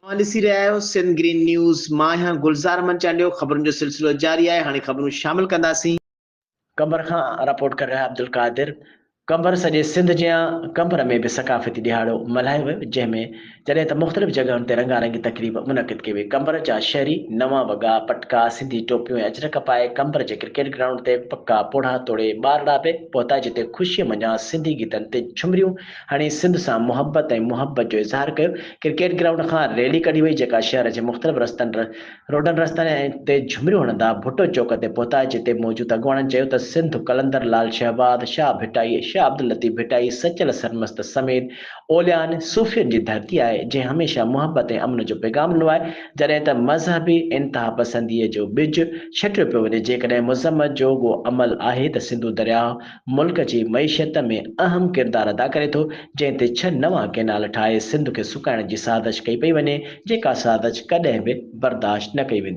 اوهان ڏسي رهيا آهيو سنڌ گرين نيوز، مان آهيان گلزار احمد چانڊيو، خبرن جو سلسلو جاري آهي، هاڻي خبرون شامل ڪنداسين. قمبر کان رپورٽ ڪري رهيا عبدالقادر، قمبر سڄي سنڌ جيان قمبر ۾ به ثقافتي ڏهاڙو ملهايو ويو، جنهن ۾ جڏهن ته مختلف جڳهن تي رنگا رنگي تقريب منعقد ڪئي وئي، قمبر جا شهري نوان وڳا، پٽڪا، سنڌي ٽوپيون ۽ اجرڪ پائي قمبر جي ڪرڪيٽ گرائونڊ تي پڪا پوڙها توڙي ٻارڙا به پهتا جتي خوشيء منجهان سنڌي گيتن تي جهمريون هڻي سنڌ سان محبت ۽ محبت جو اظهار ڪيو. ڪرڪيٽ گرائونڊ کان ريلي ڪڍي وئي جيڪا شهر جي مختلف رستن روڊن رستن تي جهمريون هڻندا ڀٽو چوڪ تي پهتا جتي موجود اڳواڻن چيو ته سنڌ قلندر لال شهباز، شاهه ڀٽائي، شاهه عبداللطيف ڀٽائي، سچل سرمست سميت اوليائن صوفين جي ڌرتي آهي جنهن هميشه محبت ۽ امن جو پيغام ڏنو آهي جڏهن ته مذهبي انتهاپسنديء جو ٻج ڇٽيو پيو وڃي جيڪڏهن مذمت جوڳو عمل آهي ته سنڌو درياهه ملڪ جي معيشت ۾ اهم ڪردار ادا ڪري ٿو، جنهن تي ڇهه نوان ڪئنال ٺاهي سنڌ کي سڪائڻ جي سازش ڪئي پئي وڃي، جيڪا سازش ڪڏهن به برداشت نه ڪئي ويندي.